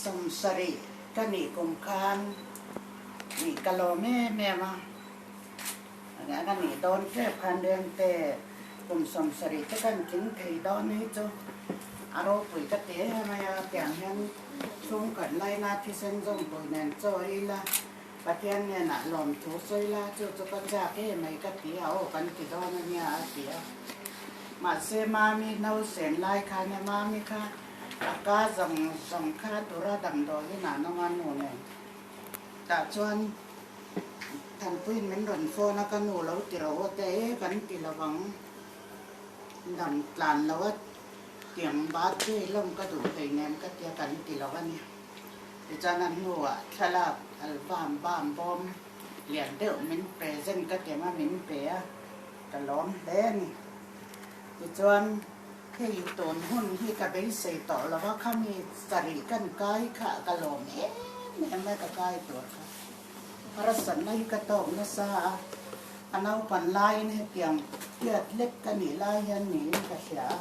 70 ka nih kum khan nih ka lawm em em a, ka nih dawn tep khan Rengte kum 70 te kan tling thei dawn hi chu a ropui ka ti em mai a, tiang hian chhungkhat laina thisen zawmpui nen chaw ila Pathian hnenah lawmthu sawi la, chu chu ka chak em mai ka ti a, aw kan ti dawn a nia a ti a. Mahse Mami nausen lai khan e Mami kha a ka zawng zawng kha tura damdawiin ah nawng a nu nen tah chuan Thanpuiin min rawn phone a ka nu lo ti ro aw te e kan ti lo ang dam tlan lo a tiang birthday lawm ka duh hleinem ka tia kan ti lo a nia. Tichuan a hnuah thlalak album bam bawm lian deuh min present ka kem a min pe a, ka lawm hle a ni. Tichuan hei tun hun hi ka beisei tawh lo va, khami sarih kan kai kha ka lawm em em a ka kai tur kha. Harsatna hi ka tawk nasa a, a naupan laiin hetiang tiat lek ka nih lai hian niin ka hria a.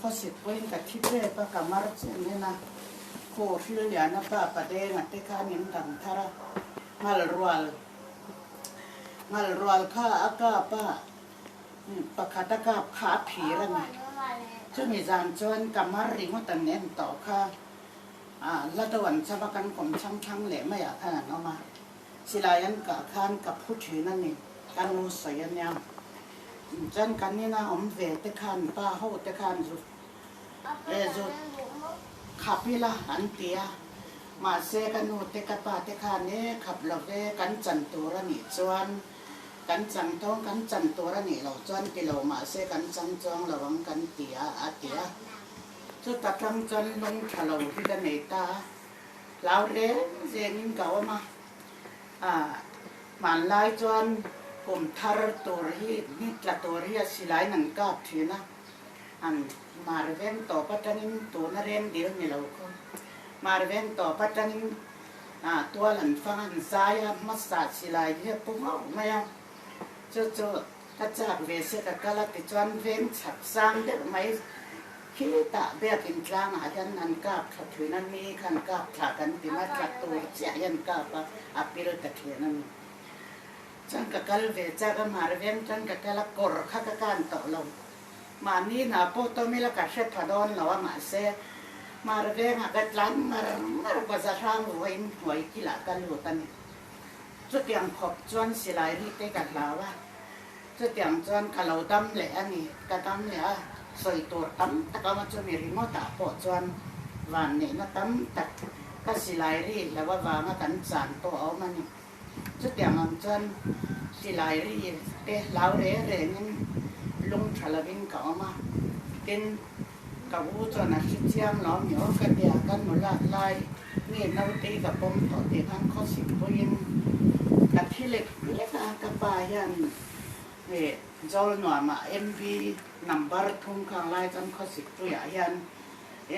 Khawsik pawhin ka thi tep a, ka mar chiah nen a, khu Hrilliana pa Padenga te khan in dang thar a, ngal rual ngal rual kha a kap a, pakhat a kap kha a phir a ni. Chumi zan chuan ka mar ringawt an en tawh kha, la do an chava kan kawm chhang thlang leh maiah khan an awm a, silai an kah khan ka phu thin a ni, ka nu sawi a nia. Chuan kan ina awm ve te khan pa ho te khan zu eh zu khap ila an ti a, mahse ka nu te ka pa te khan e khap lo ve kan chan tur a nih chuan kan chang tawng kan chan tur a nih loh chuan ti lo mahse kan chang chuang lo ang kan ti a a ti a. Chuta tang chuan lung tha lo hi ka nei ta a, hlau reng rengin ka awm a, ah Hmanlai chuan kum thar tur hi ni tla tur hi a silai nan kap thin a, an mar veng tawp atangin tuna reng dil ni lo khaw. Mar veng tawp atangin tual an fang an zai a, hmasa silai hi a pu ngauh mai a, chu chu Ka chak ve se ka kal a tichuan veng chhak sang deuh mai khitah biakin tlangah hian an kap thla thin a, mi khan kap thla kan ti mai, thla tur chiah hian kap a, a pil ta thin a ni. Chuan ka kal ve chak a, mar veng chuan ka kal a, kawr kha ka kan tawh lo. Mahni hna pawh tawm ila ka hre tha dawn lo a, mahse mar vengah ka tlan ngar ngar bazar hrang vawiin hnuai kilah ka lut a ni. Chutiang khawp chuan silai ri te ka hlau a, chutiang chuan ka lo dam leh a ni, ka dam leh a, sawi tur tam tak a awm a, chumi ringawtah pawh chuan vanneihna tam tak ka silai ri hlau avanga kan chan pawh a awm a ni. Chutiang ang chuan silai ri te hlau reng rengin lung tha lovin ka awm a, tin, Ka u chuan a hre chiang lo mi aw ka tia ka nulat lai nge naute ka pawm tawh tih khan khawsik puiin ka thi lek lek a, ka pa hian eh Zawl nuamah MB number thum khang lai chuan khawsik puiah hian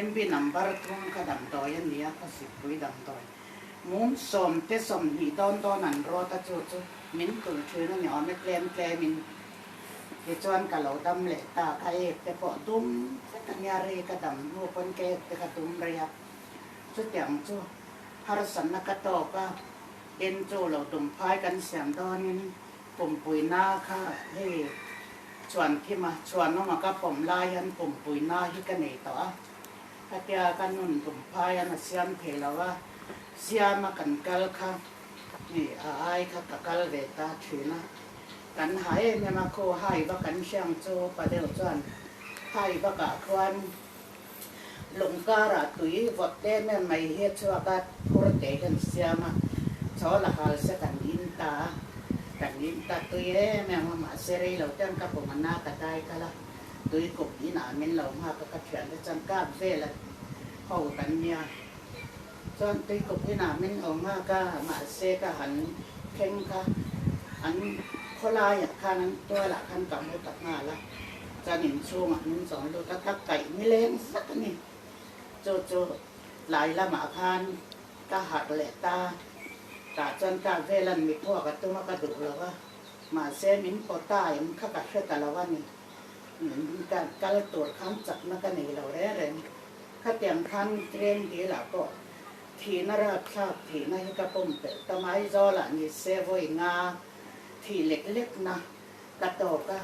MB number thum kha damdawi a ni a, khawsik pui damdawi mum sawm te 20 dawn dawn an rawt a chu chu min tulh thin a ni awm e tlem tlemin. Tichuan ka lo dam leh ta, ka ek te pawh dum vek a nia, rei ka dam hnu pawn ka ek te ka dum rei a, chutiang chu harsatna ka tawk a, tin chu lo dum phai kan siam dawnin pumpuina kha hei chhuan thim a, chhuanawma ka pawm lai hian pumpuina hi ka nei tawh a, khatia ka nun dum phai an a siam thei lo a, siama kan kal kha hei a ai kha ka kal ve ta thin a. Kan ha em em a, khaw hai vak an hriang chu pa deuh chuan hai vakah khuan lung karah tui vawt em em mai hi a chhuak a, phur te hian siam a, chaw la hal se kan in ta a, kan in ta tui em em a, mahse rei lo te an ka pum a na ka dai kal a, tui kup inah min lo nghak a, ka thian te chuan kap vel a ho kan nia. Chuan tuikup inah min lo nghak a, mahse ka han thleng kha an khawlaiah khan an tualah khan ka hmu ta nghal a, chuan inchhungah min chawn lut a, ka kaih nileng zak a ni. Chu chu tlai lamah khan ka harh leh ta, tah chuan ka velan mi phuak a tum a ka duh lo a, mahse min pawt ta em kha ka hre ta lo a ni. Ka kal tur khan chakna ka nei lo reng reng. Khatiang khan train dil ah pawh. Thihna rapthlak thihna hi ka pumpelh ta mai Zawlah ni se vawi nga thih lek lekna ka tawk a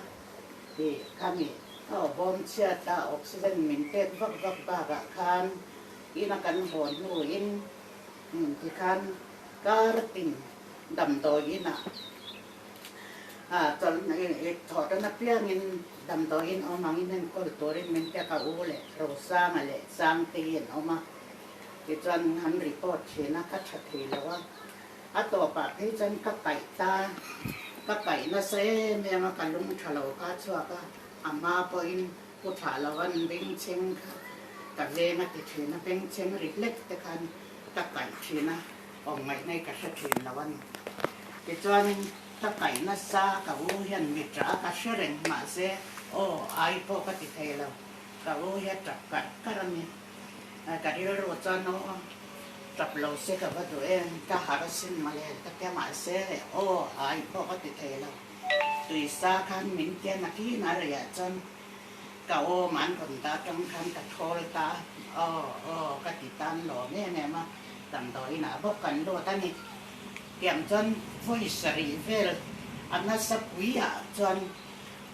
tih khami aw bawm chhiat a oxygen min pek vak vak bakah khan ina kan haw hnuin tikhan kar tin damdawi inah thawhtan apiangin damdawiin awm angin enkawl turin min pek a u leh Rosanga leh Sangtei an awm a tichuan an report thin a ka tha thei lo a. A tawpah phei chuan ka kaih ta, ka kaih nasa em em a, ka lung tha lo kha a chhuak a, a hma pawhin pu thlah lo an bengchheng kha ka veng a ti thin a, bengchheng ri hlek te khan ka kaih thin a, awm ngaihna hi ka hre thin lo a ni. Tichuanin ka kaih nasa, ka u hian mi tah a ka hre reng mahse aw ai pawh ka ti thei lo, ka u hi a tap karh karh a ni. Ka rilru chuan aw tap lo se ka va duh em, ka harh asin mawle ka tia mahse aw ai pawh ka ti thei lo. Tuisa khan min tia nakin a reiah chuan ka awm an rawn dah atang khan ka thawl ta a, aw aw ka ti tan lawm em em a, damdawiin ah bawk kan lut a ni. Tiang chuan vawi sarih vel a nasa pui ah chuan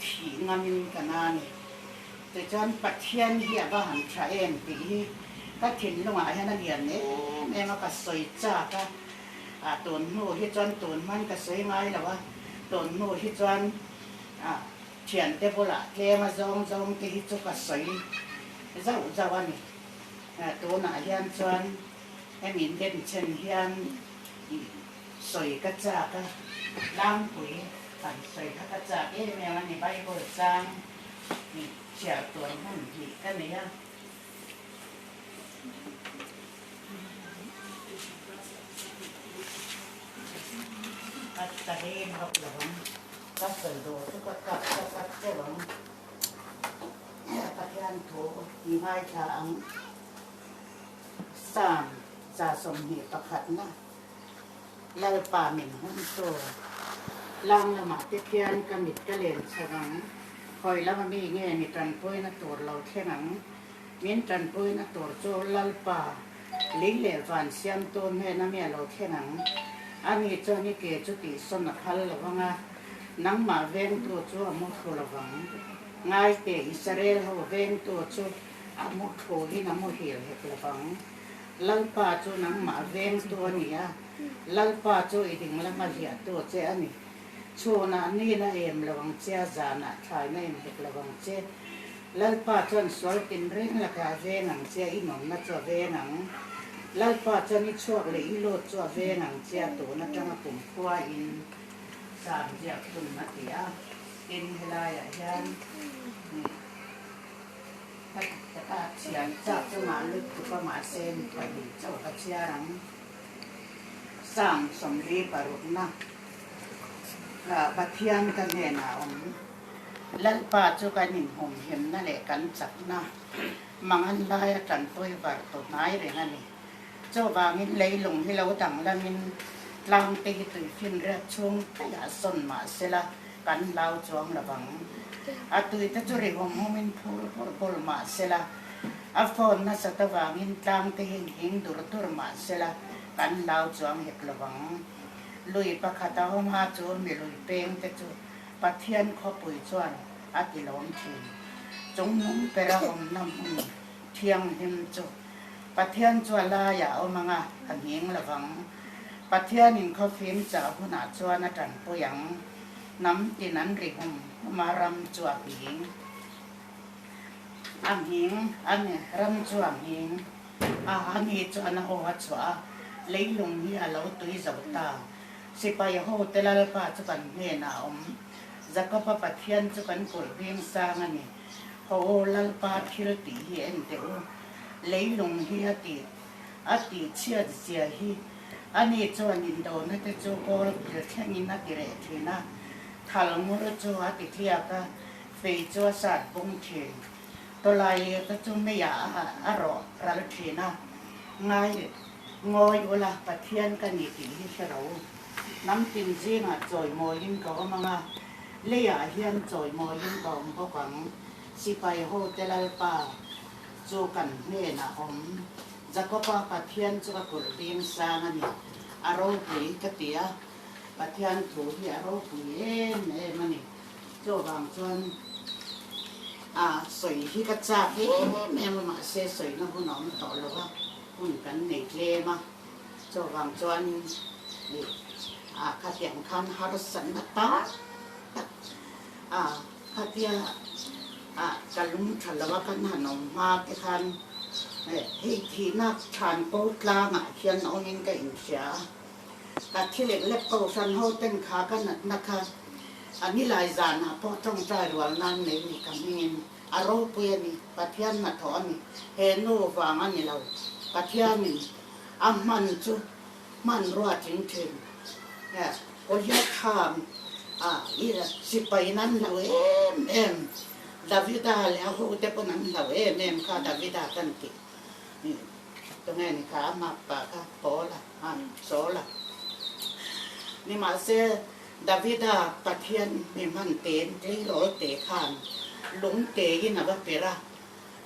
thih ngamin ka na ni. Tichuan Pathian hi a va han tha em tih hi ka thinlungah hian a lian em em a, ka sawi chak a, ah tun hnu hi chuan tun hman ka sawi ngai lo a, tun hnu hi chuan ah thiante bulah tlem a zawng zawng te hi chu ka sawi zauh zauh a ni. Tunah hian chuan hemi denchhen hian ih sawi ka chak a, tlangpui han sawi kha ka chak em em a ni Bible chang. Chhiar tuan hmun hnih ka nei a. A ta reng vak lo ang. Ka sawi dawh chu ka kap ka kap teuh ang. Pathian thu i ngaithla ang. Psalm 21 Lalpa min hum tu. Tlang lamah te khian ka mit ka len chho ang. Khawi lama mi nge ni tanpuina tur lo thleng ang? Min tanpuina tur chu Lalpa, lei leh van siamtu hnena mi a lo thleng ang. Ani chuan i ke chu tihsawn a phal lo ang a, nangmah vengtu chu a mu thlu lo vang. Ngaite, Israel ho vengtu chu a mu thluin a muhil hek lo vang. Lalpa chu nangmah vengtu a ni a, Lalpa chu i ding lama hliahtu che a ni. Chhunah nin a em lo ang che a, zanah thlaina em hek lo ang che. Lalpa chuan sual tinreng lakah a veng ang che a, i nunna chu a veng ang. Lalpa chuan i chhuak leh i lut chu a veng ang che a, tun atanga kumkhua in sam ziak hun a ti a. Tin, helaiah hian. Ka taka chhiar chak chu mah lutuk a mahse mipa hi chauh ka chhiar ang. Psalm 46 Pathian ka hnenah a awm. Lalpa chu kan inhumhimna leh kan chakna mangan laia tanpui var tawh hnai reng a ni. Chuvangin leilung hi lo danglamin tlangte hi tuifinriat chhung daihah sawn mah sela kan hlau chuang lo vang. A tuite chu ri hum humin phur bur bur mah sela, a phone nasat avangin tlangte hi nghing dur dur mah sela kan hlau chuang hek lo vang. Lui pakhat a awm a, chu mi lui pengte chu Pathian khawpui chuan a ti lawm thin. Chungnung bera awmna hmun thianghlim chu Pathian chu a laiah a awm ang a, a nghing lo vang. Pathianin khawfim chah hunah chuan a tanpui ang. Hnam tin an ri hum hum a, ram chu a nghing. A nghing a ni, ram chu a nghing a, a ni chuan a aw a chhuah a, leilung hi a lo tui zo ta. Sipai hote Lalpa chu kan hnenah a awm. Jakoba Pathian chu kan kulh bing sang a ni. Haw Lalpa thil tih hi en teh u. Leilung hi a tih a tih chhiat zia hi ani chuan indona te chu kawl kil thlengin a ti reh thin a, thal ngur chu a ti tliak a, fei chu a sat bung thin. Tawlai leh te chu meiah a rawh ral thin a, ngai ngawi ula Pathian ka ni tih hi hre ro. Hnam tin zingah chawimawiin ka awm ang a, leiah hian chawimawiin ka awm bawk ang. Sipai hote Lalpa chu kan hnenah awm. Jakoba Pathian chu ka kulh bing sang a ni. A ropui ka ti a, Pathian thu hi a ropui em em a ni. Chuvang chuan a sawi hi ka chak em em a, mahse sawina hun a awm tawh lo a, hun kan nei tlem a. Chuvang chuan a khatiang khan harsatna tak tak a khatia a ka lung tha lo a kan han awm hma te khan hei thihna thlan ko tlangah hian awmin ka inhria a, ka thi lek lek kohhran ho ten kha ka natna kha a nilai zanah pawh tawngtai rual nan nei ni ka hmingin a ropui a ni, Pathian hnathawh a ni, he nu vang a ni lo, Pathianin a hman chu hmanrua tling thin. Goliath-a i sipai nan hlau em em, Davida leh a hote pawn an hlau em em kha Davida kan tih. Tunge ni kha a makpa kha Paula, Saula. Nimahse Davida Pathian mi hman tein tleirawl te khan lung tein a va per a,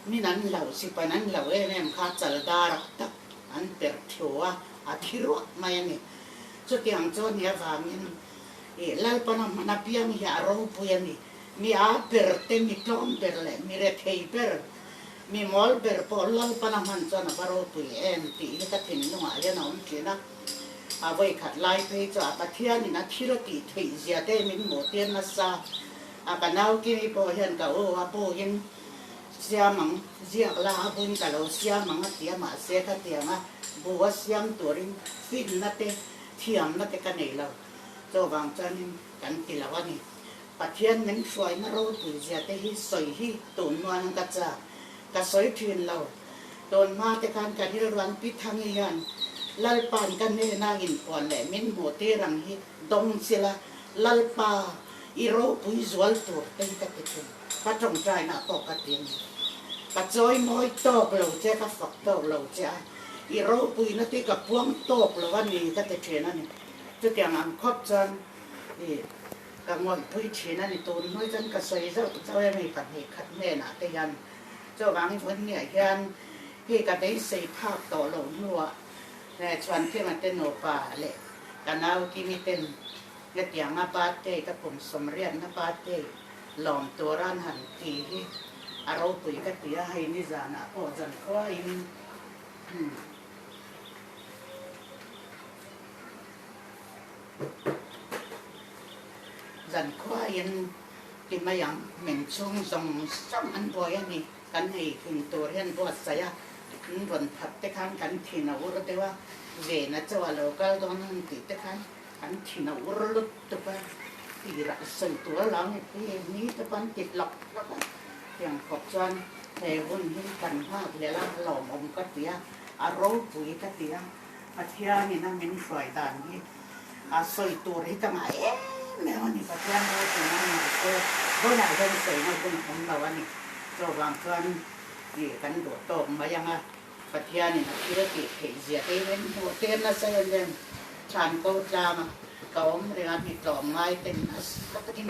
Min an hlauh sipan an hlauh em em kha chal dar tak an perh thu a, a thi ruah mai a ni. Chutiang chu a nih avangin ih Lalpana hman apiang hi a ropui a ni. Mi a ber te, mi tlawm ber leh mi rethei ber, mi mawl ber pawh Lalpana hman chuan a va ropui em tih hi ka thinlungah hian a awm thin a. A vawikhat lai phei chu a Pathianin a thil a tih theih zia te min hmuh tir nasa a, ka nau Kimi pawh hian ka u a buhin Siam ang, ziak la a bun ka lo siam ang a ti a, mahse ka tiang a, bu a siam turin finna te, thiamna te ka nei lo. Chuvang chuanin kan ti lo a ni. Pathian min hruaina ropui zia te hi sawi hi tun nuan ka chak, ka sawi thin lo. Tun hma te khan ka rilruan Pi Thangi hian Lalpa'n ka hnena inpuan leh min hmuh tir ang hi dawng sila, Lalpa i ropui zual tur te hi ka ti thin. Ka tawngtaina pawh ka ti a ni. Ka chawi mawi tawk lo che, ka fak tawk lo che a, i ropuina te ka puang tawk lo a ni ka ti thin a ni. Chutiang ang khawp chuan i ka ngawihpui thin a ni. Tun hnuai chuan ka sawi zauh zauh em hei 2 khat hnenah te hian. Chuvangin vawnniah hian hei ka beisei phak tawh loh hnuah Chhuanthima te nupa leh ka nau Kimi ten hetianga birthday ka kum 80na birthday Lawm tur an han ti hi a ropui ka ti a, hei nizanah pawh zan khuaiin zan khuaiin ti mai ang, min chhung zawng zawng an buai a ni, kan ei thin tur hian buatsaih a, an rawn phat te khan kan thin a ur deuh a, vena chaw a lo kal dawn an tih te khan An thin a ur lutuk a, tirah sawi tur a lo ni phei e, ni te pawh an ti hlawk hlawk a, tiang khawp chuan he hun hi kan nghak leh a, lawmawm ka ti a, a ropui ka ti a, Pathianin a min hruai dan hi a sawi tur hi ka ngah em em a ni, Pathian ropui nan mahse vawiinah hian sawina hun a awm lo a ni, chuvang chuan ih kan duh tawk mai ang a. Pathianin a thil tih theih zia te hi min hmuh tir nasa em em. Thlan ko tlanga ka awm reng a, mi tlawm ngai ten nasa takin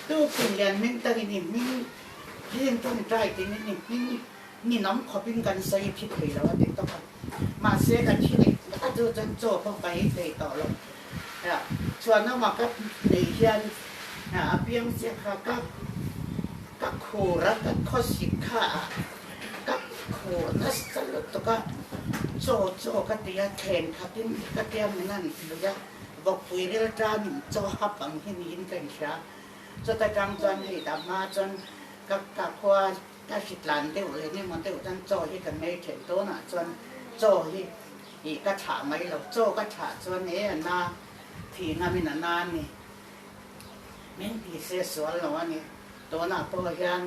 tukin lian hming takin i hming heng tawngtai tiin i hming ninawm khawpin kan sawi thi thei lo a ti tawk a. Mahse ka thi leh a chu chuan chaw pawh ka ei thei tawh lo. Chhuanawma ka nei hian a piang chiah kha ka ka khur a, ka khawsik kha a ka khur nasa lutuk a, chaw chaw ka ti a, then khatin ka tia min han lui a, vawkpui ril tanin chaw hap ang hi niin ka inhria. Chuta tang chuan hei ta hma chuan ka ka khua ka hritlan deuh leh engemaw deuh chuan chaw hi ka ngei then dawnah chuan chaw hi Ih ka thlah mai lo, chaw ka thlah chuan e a na thi ngam in a na a ni. Min ti se sual lo a ni. Tunah pawh hian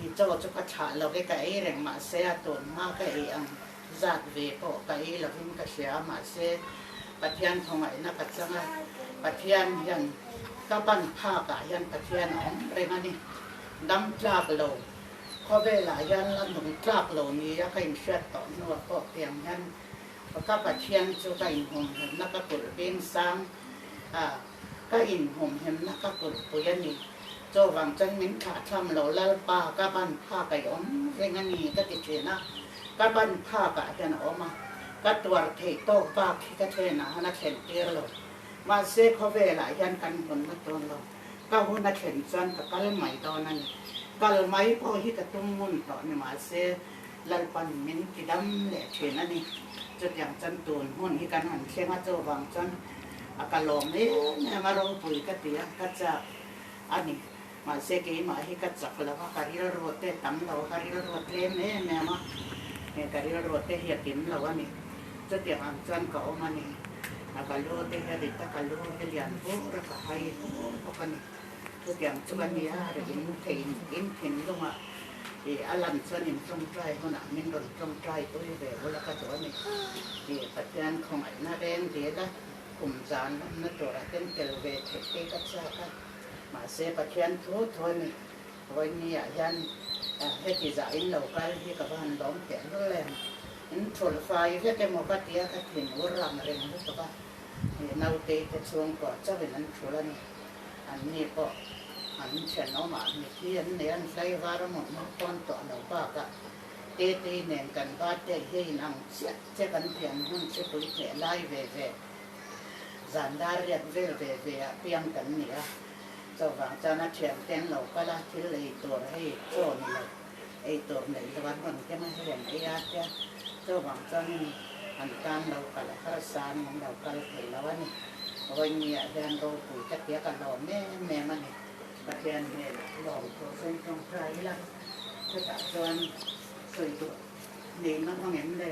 ih chaw chu ka thlah lo e, ka ei reng mahse a tun hma ka ei ang zat ve pawh ka ei lovin ka hria a mahse Pathian thawngaihna ka chang a, Pathian hian ka ban phakah hian Pathian a awm reng a ni. Dam tlak lo. Khawvelah hian la nung tlak lo nia ka inhriat tawh hnuah pawh tiang hian ka Pathian chu ka inhumhimna ka kulh bing sang a, ka inhumhimna ka kulhpui a ni. Chuvang chuan min thlahthlam lo Lalpa ka ban phak a i awm reng a ni ka ti thin a. Ka ban phakah hian a awm a, ka tuar theih tawk bak hi ka thlenah han a thlen tir lo. Mahse khawvelah hian kan hawnna tawn lo. Ka hun a thlen chuan ka kal mai dawn a ni. Kal mai pawh hi ka tum ngun tawh ni mahse Lalpan min ti dam leh thin a ni. Chutiang chuan tun hmun hi kan han thleng a, chuvang chuan a ka lawm em em a, ropui ka ti a, ka chak a ni. Mahse keimah hi ka chak lo a, ka rilru te tam lo a, ka rilru tlem em em a, ka rilru te hi a kim lo a ni. Chutiang ang chuan ka awm a ni. A ka lu te hi a rit a, ka lu hi lian bur a, ka hai bur bawk a ni. Chutiang chu ka nia, ri in thei in thinlungah ih a lan chuan in tawngtai hunah min rawn tawngtai pui ve bula ka duh a ni. Ih Pathian khawngaihna reng dil a, kum zan lamna turah ten tel ve theih te ka chak a. Mahse Pathian thu thu a ni. Vawinia hian heti zah in lo kal hi ka va han lawm teh lul em. In thulh fai vek emaw ka tia ka thin ur rang reng lutuk a. Naute te chhungkua chauhin an thulh a ni. An ni pawh an thenawmah mithi an nei an hlaivar a mawhmawh pawn tawh lo bakah Tetei nen kan birthday hi a inang chiah che kan pian hun hripui tleh lai ve ve. Zan dar riat vel ve ve ah piang kan ni a, chuvang chuan a thian te an lo kal a, thil ei tur hei chaw ni lo, ei tur neih lo an rawn keng a, hei an ei a tia, chuvang chuanin an tan lo kal a harsa an an lo kal thei lo a ni. Vawinia hian ropui ka tia ka lawm em em a ni. Pathian hnenah lawm tur chuan tawngtai ila, chutah chuan sawi duh nei ngam ang em le?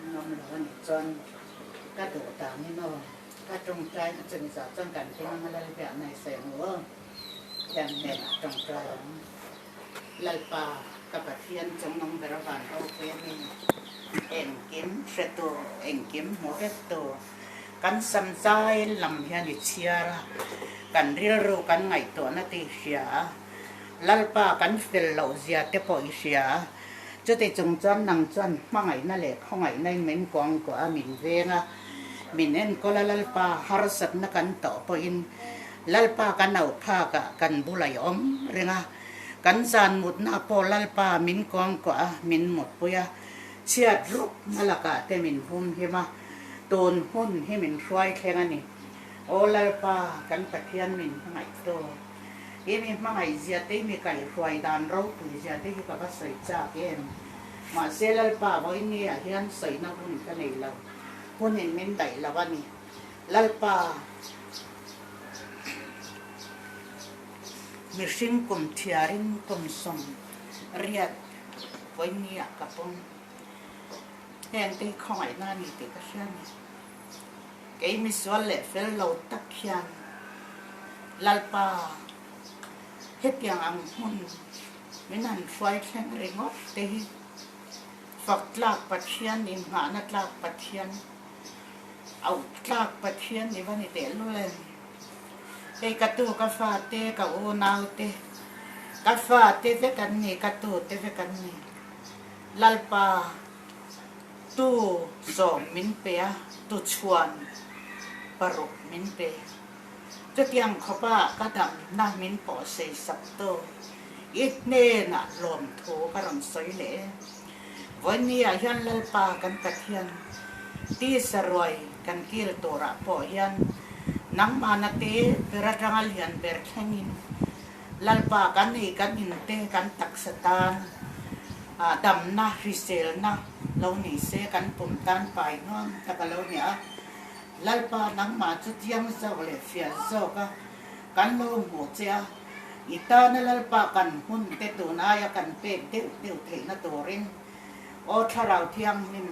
Ngam lo a nih chuan ka duh dan hi maw ka tawngtai na chu ni zah chuan kan hlim anga Lalbiak na i sawi ang u aw. Thian hnenah tawngtai ang. Lalpa ka Pathian chungnung ber van ropui a ni. Engkim hretu, engkim hmu vektu kan sam zai lam hian i chhiar a, kan rilru kan ngaihtuahna te i hria a. Lalpa kan fel loh zia te pawh i hria a, chuti chung chuan nang chuan hmangaihna leh khawngaihna in min kuangkuah a, min veng a, min enkawl a, Lalpa harsatna kan tawh pawhin Lalpa kan auh phak ah kan bula i awm reng a, kan zan mutna pawh Lalpa min kuangkuah a, min mutpui a, chhiat rukna lakah te min hum him a, tun hun hi min hruai thleng a ni. Aw Lalpa kan Pathian min hmangaihtu. I mi hmangaih zia te, i mi kaihhruai dan ropui zia te hi ka va sawi chak em. Mahse Lalpa vawiin ah hian sawina hun ka nei lo, hunin min daih lo a ni. Lalpa, mihring kum thiarin kum 80 vawiin ah ka pawm. Heng te hi khawngaihna a ni tih ka hria a ni. Kei misual leh fel lo tak hian Lalpa hetiang ang hmun min han hruai thleng ringawt te hi fak tlak Pathian, inngahna tlak Pathian, auh tlak Pathian i va ni teh lul em? Hei ka tu ka fate, ka unaute, ka fate vek an ni, ka tute vek an ni. Lalpa. Tu zawm min pe a, tu chhuan paruk min pe. Chutiang khawpa ka damna min pawh sei sak tu, i hnenah lawmthu ka rawn sawi leh e. Vawinia hian Lalpa kan Pathian tisa ruai kan kil turah pawh hian nangmahna te ber atanga lian ber thlengin Lalpa kan ei kan inte kan taksa tan damna hriselna lo ni se kan pum tan pai nuam tak a lo ni a. Lalpa nangmah chu chiang zawk leh fiah zawk a kan lo hmuh che a, i tana Lalpa kan hun te tun aia kan pek deuh deuh theihna turin Aw Thlarau Thianghlim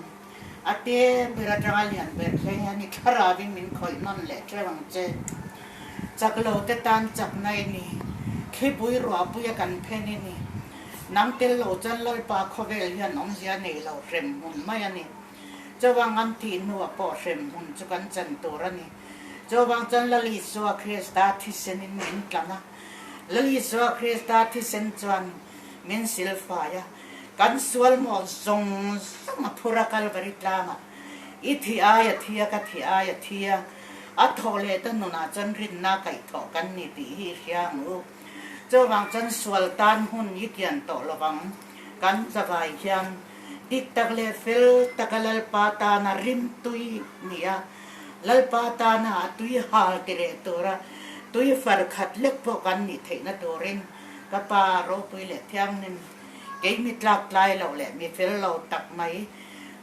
a te ber atanga lian ber thleng hian i thlarauin min khawih nawn leh teuh ang che. Chak lo te tan chakna i ni, thlipui ruahpui a kan phen i ni. Nang tel lo chuan Lalpa khawvel hian awmzia nei lo hrem hmun mai a ni. Chuvang an thih hnuah pawh hrem hmun chu kan chan tur a ni. Chuvang chuan Lal Isua Krista thisenin min tlang a, Lal Isua Krista thisen chuan min silfai a, Kan sual maw zawng zawng a phur a Kalvari tlangah i thi ai a thi a ka thi ai a thi a, a thawh leh ta nunah chuan rinna kaihthawh kan ni tih hi i hria ang u. Chuvang chuan sual tan hun i kian tawh lovang. Kan zavai hian dik tak leh fel taka Lalpa tana rim tui nia, Lalpa tana a tui hal ti leh tura tui far khat lek pawh kan nih theihna turin ka pa ropui leh thianghlim kei mi tlak tlai loh leh mi fel lo tak mai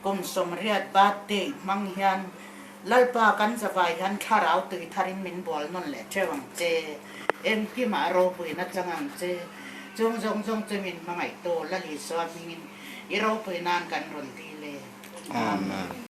kum 80 birthday hmang hian Lalpa kan zavai hian thlarau tui tharin min bual nawn leh theuh ang che. Engkimah ropuina chang ang che. Chung zawng zawng chu min hmangaihtu Lal Isua hmingin i ropui nan kan rawn dil e. Amen.